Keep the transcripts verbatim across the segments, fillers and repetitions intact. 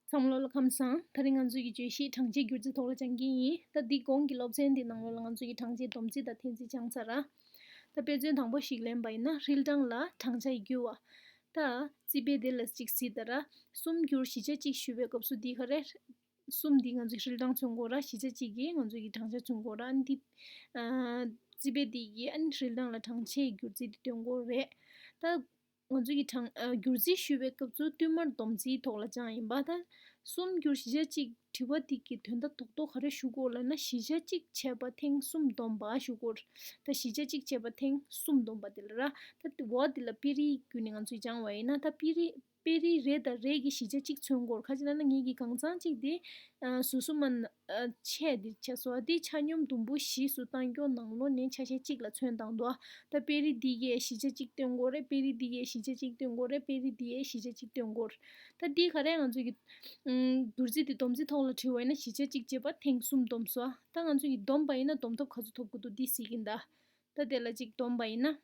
ཚང་མ་ལོ་ལ་ཁམས་བཟང་། ད་རིང་ང་ཚོའི་གི་བརྗོད་གཞི་གྲངས་ཆའི་སྒྱུར་རྩིས་ཐོག་ལ་སྦྱང་གི་ཡིན། ད་འདི་གོང་གི་སློབ་ཚན་འདི་ནང་ལོགས་ལ་ང་ཚོའི་གི་གྲངས་ཆའི་སྡོམ་རྩིས་དང་འཐེན་རྩིས་སྦྱངས་ཚར་ར། ད་དཔེ་མཚོན་དང་པོ་ཞིག་ལེན་པ་ཡིན་ན། རིལ་གྲངས་ལ་གྲངས་ཆ་ཡི་བསྒྱུར་བ། ད་རྩིས་དཔེ་དེ་ལ་གཅིག་གཟིགས་ད་ར། གསུམ་བསྒྱུར་བཞི་ཆ་གཅིག་ཞུ་བའི་སྐབས་སུ་འདི་ག་རེ། གསུམ་འདི་ང་ཚོའི་རིལ་གྲངས་མཚོན་དགོས་ར། བཞི་ཆ་གཅིག་གིས་ང་ཚོའི་གི་གྲངས་ཆ་མཚོན་དགོས་ར། ཨ་ནི་འདི། ཨ། རྩིས་དཔེ་འདི་གིས་ཨ་ནི་རིལ་གྲངས་ལ་གྲངས་ཆའི་སྒྱུར་རྩིས་འདི་སྟོན་དགོས་རེད། ད། ང་ཚོ་ཡི་གྲངས་ཨ། སྒྱུར་རྩིས་ཞུ་བའི་སྐབས་སུ་བསྟུད་མར་སྡོམ་རྩིས་ཐོག་ལ་སྦྱངས་ཡིན་པ། ད་གསུམ་བསྒྱུར་བཞི་ཆ་གཅིག་དྲི་བ་འདི་གི་དོན་དག་རྡོག་རྡོག་ག་རེ་ཞུ་དགོས་ལབ་ན། བཞི་ཆ་གཅིག་བྱས་པ་ཐེངས་གསུམ་བསྡོམས་པ་ཞུ་དགོས། ད་བཞི་ཆ་གཅིག་བྱས་པ་ཐེངས་གསུམ་བསྡོམས་པ་དེ་ལ་ར། ད་འོག་འདི་ལ་དཔེ་རིས་བརྒྱུད་ནས་ང་ཚོས་སྦྱངས་པ་ཡིན་ན། ད་དཔེ་རིས་དཔེ་རིས་རེ་དང་རེ་གིས་བཞི་ཆ་གཅིག་མཚོན་དགོས། ག་ཅི་ལབ་ན་ངེད་ཀྱི་གང་ཚང་གཅིག་དེ་ཨ། ཟུར་གསུམ་མ། ཨ། ཆ་འདི་ཆ་སོ་འདི་ཆ་སྙོམས་དུམ་བུ་བཞི་སུ་བཏང་རྒྱུ་ནང་ལོགས་ནས་ཆ་ཤས་གཅིག་ལ་མཚོན་བཏང་འདུག་ད་དཔེ་རིས་འདི་གས་བཞི་ཆ་གཅིག་སྟོན་དགོས་རེད། དཔེ་རིས་འདི་གས་བཞི་ཆ་གཅིག་སྟོན་དགོས་རེད། དཔེ་རིས་འདི་གས་བཞི་ཆ་གཅིག་སྟོན་དགོས། ད་འདི་ག་རེ་ང་ཚོ་གི། ཨུམ། སྒྱུར་རྩིས་འདི་སྡོམ་རྩིས་ཐོག་ལ་དྲིལ་བ་ཡིན་ན་བཞི་ཆ་གཅིག་བྱས་པ་ཐེངས་གསུམ་བསྡོམས་སོ། ད་ང་ཚོ་གི་སྡོམ་པ་ཡིན་ན་སྡོམ་ཐོབ་ག་ཚོད་ཐོབ་དགོས་འདུག་འདི་གཟིགས་ཀྱིན་གདའ། ད་དེ་ལ་གཅིག་སྡོམ་པ་ཡིན་ན།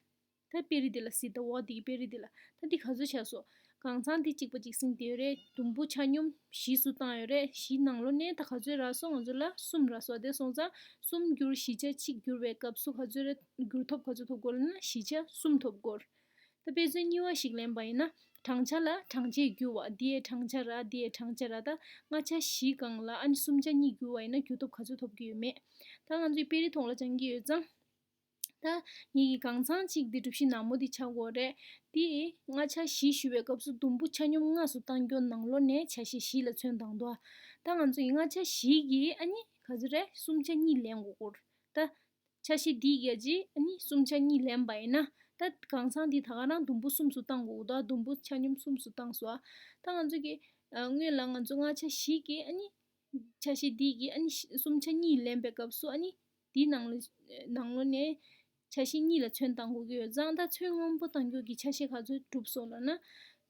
ད་དཔེ་རིས་འདི་ལ་གཟིགས་དང་། འོག་འདི་གི་དཔེ་རིས་འདི་ལ། ད་འདི་ག་ཚོད་ཆགས་སོང་། གང་ཚང་འདི་གཅིག་པ་གཅིག་སྲིང་དེ་ཡོད་རེད། དུམ་བུ་ཆ་སྙོམས་བཞི་སུ་བཏང་ཡོད་རེད། བཞི་ནང་ལོགས་ནས་ད་ག་ཚོད་རག་སོང་། ང་ཚོ་ལ་གསུམ་རག་སོང་། དེ་སོང་ཙང་གསུམ་བསྒྱུར་བཞི་ཆ་གཅིག་བསྒྱུར་བའི་སྐབས་སུ་ག་ཚོད་རེད། བསྒྱུར་ཐོབ་ག་ཚོད་ཐོབ་དགོས་ལབ་ན་བཞི་ཆ་གསུམ་ཐོབ་དགོས། ད་དཔེ་མཚོན་གཉིས་པ་ཞིག་ལེན་པ་ཡིན་ན། གྲངས་ཆ་ལ་གྲངས་ཆའི་བསྒྱུར་བ། འདི་ཡའི་གྲངས་ཆ་ར། འདི་ཡའི་གྲངས་ཆ་ར། ད་ལྔ་ཆ་བཞིའི་སྒང་ལ་ཨ་ནི་གསུམ་ཆ་གཉིས་བསྒྱུར་བ་ཡིན་ན་བསྒྱུར་ཐོབ་ག་ཚོད་ཐོབ་ཀྱི་ཡོད་མེད། ད་ང་ཚོས་དཔེ་རིས་ཐོག་ལ་སྦྱང་གི་ཡོད་ཙང་། ད་ངེད་ཀྱི་གང་ཚང་གཅིག་འདི་གྲུ་བཞི་ནག་མོ་འདི་ཆགས་དགོས་རེད། འདི་ལྔ་ཆ་བཞི་ཞུ་བའི་སྐབས་སུ་དུམ་བུ་ཆ་སྙོམས་ལྔ་སུ་བཏང་རྒྱུ་ནང་ལོགས་ནས་ཆ་ཤས་བཞི་ལ་མཚོན་བཏང་འདུག་ད་ང་ཚོ་ཡི་ལྔ་ཆ་བཞི་གིས་ཨ་ནི་ག་ཚོད་རེད། གསུམ་ཆ་གཉིས་ལེན་དགོས་སྐོར། ད་ཆ་ཤས་འདི་གས་ཀྱིས་ཨ་ནི་གསུམ་ཆ་གཉིས་ལེན་པ་ཡིན་ན། ད་གང་ཚང་འདི་ད་ག་རང་དུམ་བུ་གསུམ་སུ་བཏང་དགོས་འདུག་དུམ་བུ་ཆ་སྙོམས་གསུམ་སུ་བཏང་སོང་། ད་ང་ཚོ་གི་ཨ། སྔོན་ལ་ང་ཚོ་ལྔ་ཆ་བཞི་གིས་ཨ་ནི་ཆ་ཤས་འདི་གིས་ཨ་ནི་གསུམ་ཆ་གཉིས་ལེན་པའི་སྐབས་སུ་ཨ་ནི་འདི་ནང་ལ་ནང་ལོགས་ནས་ཆ་ཤས་གཉིས་ལ་མཚོན་བཏང་དགོས་ཀྱི་ཡོད་ཙང་། ད་ཚོན་སྔོན་པོ་བཏང་རྒྱུ་གི་ཆ་ཤས་ག་ཚོད་གྲུབ་སོང་ལབ་ན།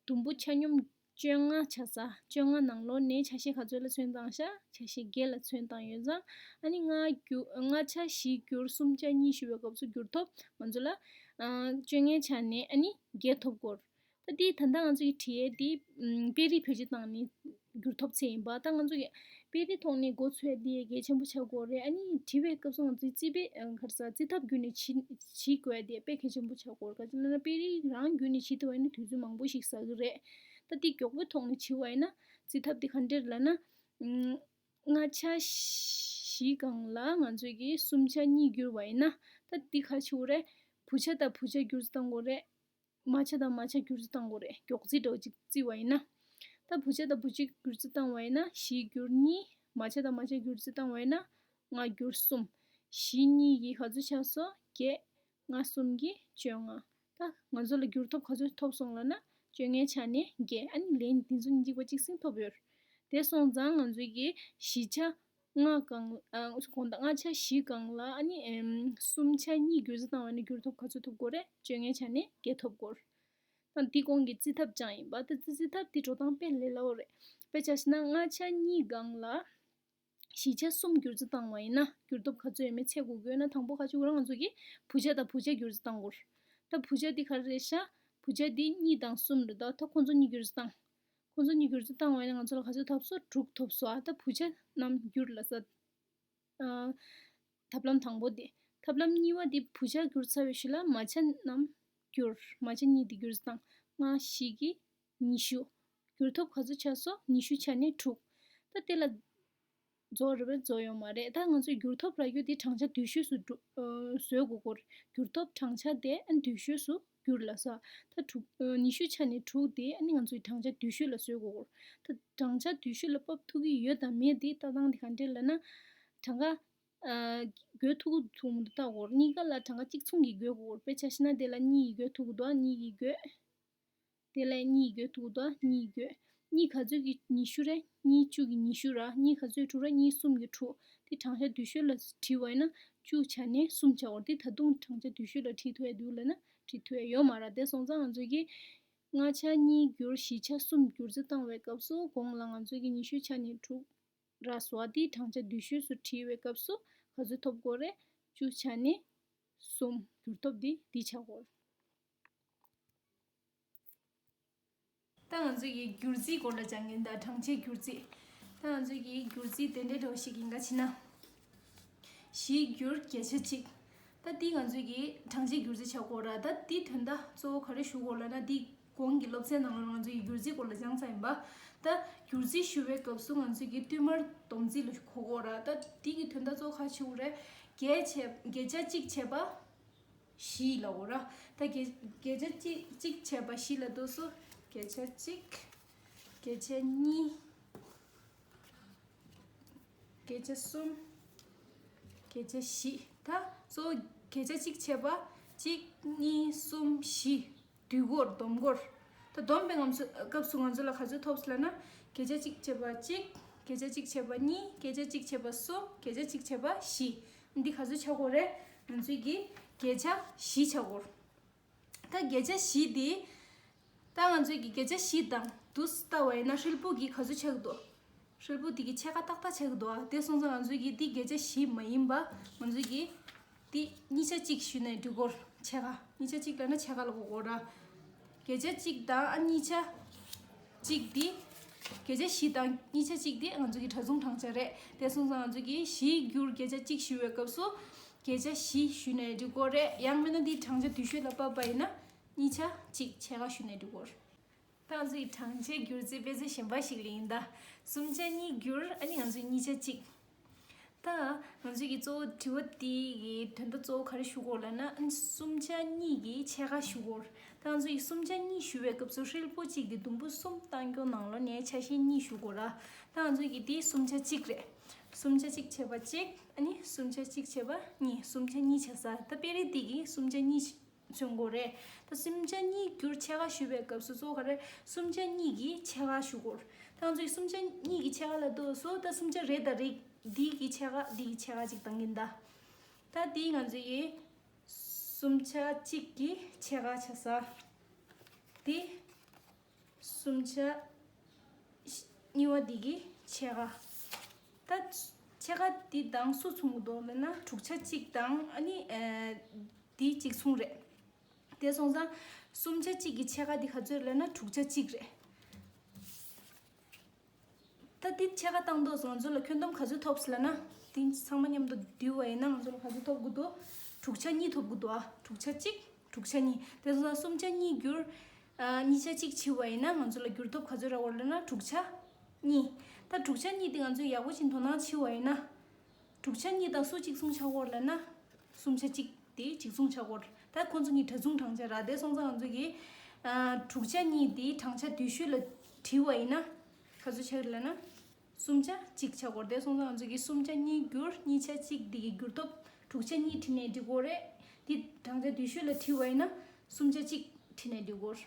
དུམ་བུ་ཆ་སྙོམས་བཅོ་ལྔ་ཆགས་ས། བཅོ་ལྔ་ནང་ལོགས་ནས་ཆ་ཤས་ག་ཚོད་ལ་མཚོན་བཏང་ཤག་ཆ་ཤས་བརྒྱད་ལ་མཚོན་བཏང་ཡོད་ཙང་། ཨ་ནི་ལྔ་བསྒྱུར་ལྔ་ཆ་བཞི་བསྒྱུར་གསུམ་ཆ་གཉིས་ཞུ་བའི་སྐབས་སུ་བསྒྱུར་ཐོབ་ང་ཚོ་ལ་ཨ། བཅོ་ལྔའི་ཆ་ནས་ཨ་ནི་བརྒྱད་ཐོབ་སྐོར། ད་འདི་ད་ལྟ་ང་ཚོ་གི་བྲིས་ཡས་འདི་ཨམ། དཔེ་རིས་བེད་སྤྱོད་བཏང་ནས་བསྒྱུར་ཐོབ་ཚད་ཡིན་པ། ད་ང་ཚོ་གི་དཔེ་རིས་ཐོག་ནས་འགོ་ཚུགས་ཡས་འདི་གལ་ཆེན་པོ་ཆགས་ཀྱི་ཡོད་རེད། ཨ་ནི་བྲིས་པའི་སྐབས་སུ་ང་ཚོའི་རྩིས་དཔེ་ཨ། ག་རེ་ཟ། རྩིས་ཐབས་བརྒྱུད་ནས་བྲིས་བྲིས་དགོས་ཡས་འདི་དཔེ་གལ་ཆེན་པོ་ཆགས་ཀྱི་ཡོད་རེད། ག་ཅི་ལབ་ན་དཔེ་རིས་རང་བརྒྱུད་ནས་བྲིས་ཐུབ་པ་ཡིན་ན་དུས་ཚོད་མང་པོ་ཞིག་ཟ་གི་རེད། ད་འདི་མགྱོགས་པོའི་ཐོག་ནས་བྲིས་པ་ཡིན་ན་རྩིས་ཐབས་འདི་ག་འདྲས་ལབ་ན། ཨམ། ལྔ་ཆ་བཞིའི་སྒང་ལ་ང་ཚོས་ཀྱིས་གསུམ་ཆ་གཉིས་བསྒྱུར་བ་ཡིན་ན། ད་འདི་ག་རེ་བྱེད་དགོས་རེད། བུ་ཆ་དང་བུ་ཆ་བསྒྱུར་རྩིས་བཏང་དགོས་རེད། མ་ཆ་དང་མ་ཆ་བསྒྱུར་རྩིས་བཏང་དགོས་རེད། མགྱོགས་རྩིས་འདྲ་བོ་ཅིག་བརྩིས་པ་ཡིན་ན། ད་བུ་ཆ་དང་བུ་ཆ་བསྒྱུར་རྩིས་བཏང་བ་ཡིན་ན་བཞི་བསྒྱུར་གཉིས། མ་ཆ་དང་མ་ཆ་བསྒྱུར་རྩིས་བཏང་བ་ཡིན་ན་ལྔ་བསྒྱུར་གསུམ། བཞི་གཉིས་ཀྱིས་ག་ཚོད་ཆགས་སོང་། བརྒྱད། ལྔ་གསུམ་གྱིས་བཅོ་ལྔ། ད་ང་ཚོ་ལ་བསྒྱུར་ཐོབ་ག་ཚོད་ཐོབ་སོང་ལབ་ན། བཅོ་ལྔའི་ཆ་ནས་བརྒྱད། ཨ་ནི་ལན་འདི་ཚོ་གཉིས་གཅིག་པ་གཅིག་སྲིང་ཐོབ་ཡོད། དེ་སོང་ཙང་ང་ཚོས་ཀྱིས་བཞི་ཆ་ལྔ་སྒང་ཨ། དགོངས་དག་ལྔ་ཆ་བཞིའི་སྒང་ལ་ཨ་ནི་ཨམ། གསུམ་ཆ་གཉིས་བསྒྱུར་རྩིས་བཏང་བ་ནི་བསྒྱུར་ཐོབ་ག་ཚོད་ཐོབ་དགོས་རེད། བཅོ་ལྔའི་ཆ་ནས་བརྒྱད་ཐོབ་དགོས། ད་འདི་གོང་གི་རྩིས་ཐབས་སྦྱངས་ཡིན་པ། ད་རྩིས་རྩིས་ཐབས་འདི་འགྲོ་སྟངས་དཔེ་ལས་སླ་བོ་རེད། དཔེ་ཆ་བཞག་ན་ལྔ་ཆ་གཉིས་སྒང་ལ་བཞི་ཆ་གསུམ་བསྒྱུར་རྩིས་བཏང་བ་ཡིན་ན་བསྒྱུར་ཐོབ་ག་ཚོད་ཡོད་མེད་ཚད་དགོས་ཀྱི་ཡོད་ན། དང་པོ་ག་ཅིག་དགོས་རེད། ང་ཚོ་གིས་བུ་ཆ་དང་བུ་ཆ་བསྒྱུར་རྩིས་བཏང་དགོས། ད་བུ་ཆ་འདི་ག་རེ་རེད་ཤག་བུ་ཆ་འདི་གཉིས་དང་གསུམ་རེད། ད་ད་ཁོང་ཚོ་གཉིས་བསྒྱུར་རྩིས་བཏང་། ཁོང་ཚོ་གཉིས་བསྒྱུར་རྩིས་བཏང་བ་ཡིན་ན་ང་ཚོ་ལ་ག་ཚོད་ཐོབ་སོང་། དྲུག་ཐོབ་སོང་། ཨ། ད་བུ་ཆ་རྣམས་བསྒྱུར་ལབ་ས། ཨ། ཐབས་ལམ་དང་པོ་དེ། ཐབས་ལམ་གཉིས་པ་དེ་བུ་ཆ་བསྒྱུར་ཚར་བའི་ཤུལ་ལ་མ་ཆ་རྣམས་བསྒྱུར། མ་ཆ་གཉིས་དེ་བསྒྱུར་རྩིས་བཏང་། ལྔ་བཞི་གི་ཉི་ཤུ། བསྒྱུར་ཐོབ་ག་ཚོད་ཆགས་སོང་། ཉི་ཤུ་ཆ་ནས་དྲུག་ད་དེ་ལ་རྫོགས་རེད་པས། རྫོགས་ཡོད་མ་རེད། ད་ང་ཚོས་བསྒྱུར་ཐོབ་རག་རྒྱུ་དེ་གྲངས་ཆ་བསྡུས་ཤོས་སུ་འགྲོ། ཨ། བཟོ་དགོས་སྐོར། བསྒྱུར་ཐོབ་གྲངས་ཆ་དེ་ཨ་བསྡུས་ཤོས་སུ་བསྒྱུར་ལབ་ས། ད་དྲུག་ཨ། ཉི་ཤུ་ཆ་ནས་དྲུག་དེ་ཨ་ནི་ང་ཚོའི་གྲངས་ཆ་བསྡུས་ཤོས་ལ་བཟོ་དགོས་སྐོར། ད་གྲངས་ཆ་བསྡུས་ཤོས་ལ་ཕབ་ཐུབ་ཀྱི་ཡོད་དམ་མེད་དེ་ལྟ་སྟངས་དེ་ག་འདྲས་ལབ་ན། གྲངས་ཀ་ཨ། བགོད་ཐུབ་ཀྱི་ཐུབ་མི་འདུག་ལྟ་སྐོར། གཉིས་ཀ་ལ་གྲངས་ཀ་གཅིག་མཚུངས་ཀྱིས་བགོད་དགོས་སྐོར། དཔེ་ཆ་བཞག་ན་དེ་ལ་གཉིས་ཀྱིས་བགོད་ཐུབ་ཀྱི་འདུག་གཉིས་ཀྱིས་བགོད། དེ་ལས་གཉིས་བགོད་ཐུབ་འདུག་གཉིས་བགོད། གཉིས་ག་ཚོད་ཀྱི་ཉི་ཤུ་རེད། གཉིས་བཅུ་གི་ཉི་ཤུ་ར། གཉིས་ག་ཚོད་དྲུག་རེད། གཉིས་གསུམ་གྱི་དྲུག་དེ་གྲངས་ཆ་བསྡུས་ཤོས་ལ་བྲིས་པ་ཡིན་ན་བཅུ་ཆ་ནས་གསུམ་ཆགས་འོར། དེ་ད་དུང་གྲངས་ཆ་བསྡུས་ཤོས་ལ་བྲིས་ཐུབ་ཡ་འདུག་ལབ་ན་བྲིས་ཐུབ་ཡ་ཡོད་མ་རེད། དེ་སོང་ཙང་ང་ཚོས་ཀྱི་ལྔ་ཆ་གཉིས་བསྒྱུར་བཞི་ཆ་གསུམ་བསྒྱུར་རྩིས་བཏང་བའི་སྐབས་སུ་གོང་ལ་ང་ཚོས་ཀྱི་ཉི་ཤུ་ཆ་ནས་དྲུག་རག་སོང་། དེ་གྲངས་ཆ་བསྡུས་ཤོས་སུ་བྲིས་པའི་སྐབས་སུ་ག་ཚོད་ཐོབ་དགོས་རེད། བཅུ་ཆ་ནས་གསུམ། བསྒྱུར་ཐོབ་དེ་འདི་ཆགས་དགོས། ད་ ད་ང་ཚོ་གི་སྒྱུར་རྩིས་སྐོར་ལ་སྦྱང་གིན་ད། གྲངས་ཆའི་སྒྱུར་རྩིས། ད་ང་ཚོ་གི་སྒྱུར་རྩིས་དེ་འདྲའི་འདྲ་བོ་ཞིག་ཡིན་ག་ཕྱིན་ན། བཞི་བསྒྱུར་བརྒྱད་ཆ་གཅིག་ད་འདི་ང་ཚོ་གི་གྲངས་ཆའི་སྒྱུར་རྩིས་ཆགས་ཀྱི་ཡོད་ར། ད་འདི་དོན་དག་གཙོ་བོ་ག་རེ་ཞུ་དགོས་ལབ་ན། འདི་གོང་གི་སློབ་ཚན་ནང་ལ་ང་ཚོ་གི་སྒྱུར་རྩིས་སྐོར་ལ་སྦྱངས་ཚར་ཡིན་པ། ད་སྒྱུར་རྩིས་ཞུ་བའི་སྐབས་སུ་ང་ཚོ་གི་བསྟུད་མར་སྡོམ་རྩིས་ལ་གོ་དགོས་ར། ད་འདི་གི་དོན་དག་གཙོ་བོ་ག་རེ་ཞུ་དགོས་རེད། བརྒྱད་བྱས་བརྒྱད་ཆ་གཅིག་བྱས་པ་བཞི་ལབ་དགོས་ར། ད་བརྒྱད་བརྒྱད་ཆ་གཅིག་གཅིག་བྱས་པ་བཞི་ལབ་དུས་སུ། བརྒྱད་ཆ་གཅིག་བརྒྱད་ཆ་གཉིས། བརྒྱད་ཆ་གསུམ། བརྒྱད་ཆ་བཞི། ད་གཙོ་བོ་བརྒྱད་ཆ་གཅིག་བྱས་པ་གཅིག་གཉིས་གསུམ་བཞི། བསྡུས་སྐོར་སྡོམ་སྐོར། ད་སྡོམ་པའི་ངམ་སུ་སྐབས་སུ་ང་ཚོ་ལ་ག་ཚོད་ཐོབ་ལབ་ན། བརྒྱད་ཆ་གཅིག་བྱས་པ་གཅིག་བརྒྱད་ཆ་གཅིག་བྱས་པ་གཉིས། བརྒྱད་ཆ་གཅིག་བྱས་པ་གསུམ། བརྒྱད་ཆ་གཅིག་བྱས་པ་བཞི། འདི་ག་ཚོད་ཆགས་ཀྱི་ཡོད་རེད། ང་ཚོའི་གི་བརྒྱད་ཆ་བཞི་ཆགས་ཀྱི་ཡོད་རེད། ད་བརྒྱད་ཆ་བཞི་འདི། ད་ང་ཚོའི་གི་བརྒྱད་ཆ་བཞི་དང་དུ་ལྟ་བ་ཡིན་ན་ཧྲིལ་པོ་གི་ག་ཚོད་ཆགས་ཀྱི་འདུག་ཧྲིལ་པོ་དེ་གི་ཕྱེད་ཀ་ཏག་ཏག་ཆགས་ཀྱི་འདུག་ཨ། དེ་སོང་ཙང་ང་ཚོའི་གི་འདི་བརྒྱད་ཆ་བཞི་མ་ཡིན་པ་ང་ཚོའི་གི་འདི་གཉིས་ཆ་གཅིག་ཞུས་ནས་འགྲིག་གི་ཡོད་རེད། ཕྱེད་ཀ། གཉིས་ཆ་གཅིག་ལབ་ན་ཕྱེད་ཀ་ལ་གོ་དགོས་ར། བརྒྱད་ཆ་གཅིག་དང་ཨ་གཉིས་ཆ་གཅིག་འདི། བརྒྱད་ཆ་བཞི་དང་གཉིས་ཆ་གཅིག་འདི་ང་ཚོའི་གི་གྲྭ་བཙུན་གྲངས་ཆ་རེད། དེ་སོང་ཙང་ང་ཚོའི་གི་བཞི་བསྒྱུར་བརྒྱད་ཆ་གཅིག་ཞུ་བའི་སྐབས་སུ་བརྒྱད་ཆ་བཞི་ཞུས་ནས་འགྲིག་གི་ཡོད་རེད། ཡང་མིན་ན་འདི་གྲངས་ཆ་བསྡུས་ཤོས་ལ་ཕབ་པ་ཡིན་ན་གཉིས་ཆ་གཅིག་ཕྱེད་ཀ་ཞུས་ནས་འགྲིག་གི་ཡོད་རེད། ད་ང་ཚོ་ཡི་གྲངས་ཆའི་སྒྱུར་རྩིས་དཔེ་མཛོད་གཞན་པ་ཞིག་ལ་ཡིན་ད། གསུམ་ཆ་གཉིས་བསྒྱུར་ཨ་ནི་ང་ཚོའི་གཉིས་ཆ་གཅིག་ད་ང་ཚོའི་གི་གཙོ་བོ་དྲི་བ་དེ་གི་དོན་དག་གཙོ་བོ་ག་རེ་ཞུ་དགོས་ལབ་ན། གསུམ་ཆ་གཉིས་ཀྱི་ཕྱེད་ཀ་ཞུ་དགོས། ད་ང་ཚོ་ཡི་གསུམ་ཆ་གཉིས་ཞུ་བའི་སྐབས་སུ་ཧྲིལ་པོ་གཅིག་དེ་དུམ་བུ་གསུམ་བཏང་རྒྱུ་ནང་ལོགས་ནས་ཆ་ཤས་གཉིས་ཞུ་དགོས་ར། ད་ང་ཚོ་གི་དེ་གསུམ་ཆ་གཅིག་རེད། གསུམ་ཆ་གཅིག་བྱས་པ་གཅིག་ཨ་ནི་གསུམ་ཆ་གཅིག་བྱས་པ་གཉིས། གསུམ་ཆ་གཉིས་ཆགས་ས། ད་དཔེ་རིས་དེ་གི་གསུམ་ཆ་གཉིས་མཚོན་དགོས་རེད། ད་གསུམ་ཆ་གཉིས་བསྒྱུར་ཕྱེད་ཀ་ཞུ་བའི་སྐབས་སུ་གཙོ་བོ་ག་རེ། གསུམ་ཆ་གཉིས་ཀྱི་ཕྱེད་ཀ་ཞུ་དགོས། ད་ང་ཚོ་ཡི་གསུམ་ཆ་གཉིས་ཀྱི་ཕྱེད་ཀ་ལབ་དུས་སུ་ད་གསུམ་ཆ་རེ་དང་རེ་འདི་གི་ཕྱེད་ཀ་འདི་གི་ཕྱེད་ཀ་ཅིག་བཏང་གིན་ད། ད་འདི་ང་ཚོ་ཡི་གསུམ་ཆ་གཅིག་གི་ཕྱེད་ཀ་ཆགས་ས། འདི་གསུམ་ཆ་གཉིས་པ་འདི་གི་ཕྱེད་ཀ་ད་ཕྱེད་ཀ་འདི་དང་སུ་མཚུངས་འདུག་ལབ་ན་དྲུག་ཆ་གཅིག་དང་ཨ་ནི་ཨེ། འདི་གཅིག་མཚུངས་རེད། དེ་སོང་ཙང་གསུམ་ཆ་གཅིག་གི་ཕྱེད་ཀ་འདི་ག་ཚོད་ལབ་ན་དྲུག་ཆ་གཅིག་རེད། ད་འདི་ཕྱེད་ཀ་བཏང་དུས་ང་ཚོ་ལ་ཁྱོན་བསྡོམས་ག་ཚོད་ཐོབ་ལབ་ན། འདི་ཚང་མ་མཉམ་དུ་བསྡུས་པ་ཡིན་ན་ང་ཚོ་ལ་ག་ཚོད་ཐོབ་དགོས་འདུག་དྲུག་ཆ་གཉིས་ཐོབ་དགོས་འདུག་ཨ། དྲུག་ཆ་གཅིག་དྲུག་ཆ་གཉིས། དེ་སོང་ཙང་གསུམ་ཆ་གཉིས་བསྒྱུར། ཨ། གཉིས་ཆ་གཅིག་བྱས་པ་ཡིན་ན་ང་ཚོ་ལ་བསྒྱུར་ཐོབ་ག་ཚོད་རག་གི་ཡོད་ལབ་ན་དྲུག་ཆ་གཉིས། ད་དྲུག་ཆ་གཉིས་དེ་ང་ཚོས་ཡག་པོ་ཞིག་དོ་སྣང་བྱས་པ་ཡིན་ན། དྲུག་ཆ་གཉིས་དང་སུ་གཅིག་མཚུངས་ཆགས་ཀྱི་ཡོད་ལབ་ན། གསུམ་ཆ་གཅིག་དེ་གཅིག་མཚུངས་ཆགས་ཀྱི་ཡོད། ད་ཁོང་ཚོ་གཉིས་གྲྭ་བཙུན་གྲངས་ཆ་ར། དེ་སོང་ཙང་ང་ཚོ་གིས། ཨ། དྲུག་ཆ་གཉིས་དེ་གྲངས་ཆ་བསྡུས་ཤོས་ལ་བྲིས་པ་ཡིན་ན། ག་ཚོད་ཆགས་ཀྱི་ཡོད་ལབ་ན། གསུམ་ཆ་གཅིག་ཆགས་ཀྱི་ཡོད། དེ་སོང་ཙང་ང་ཚོ་གིས་གསུམ་ཆ་གཉིས་བསྒྱུར་གཉིས་ཆ་གཅིག་དེ་གི་བསྒྱུར་ཐོབ་དྲུག་ཆ་གཉིས་བྲིས་ནས་འགྲིག་གི་ཡོད་རེད། དེ་གྲངས་ཆ་བསྡུས་ཤོས་ལ་བྲིས་པ་ཡིན་ན་གསུམ་ཆ་གཅིག་བྲིས་ནས་འགྲིག་གི་ཡོད།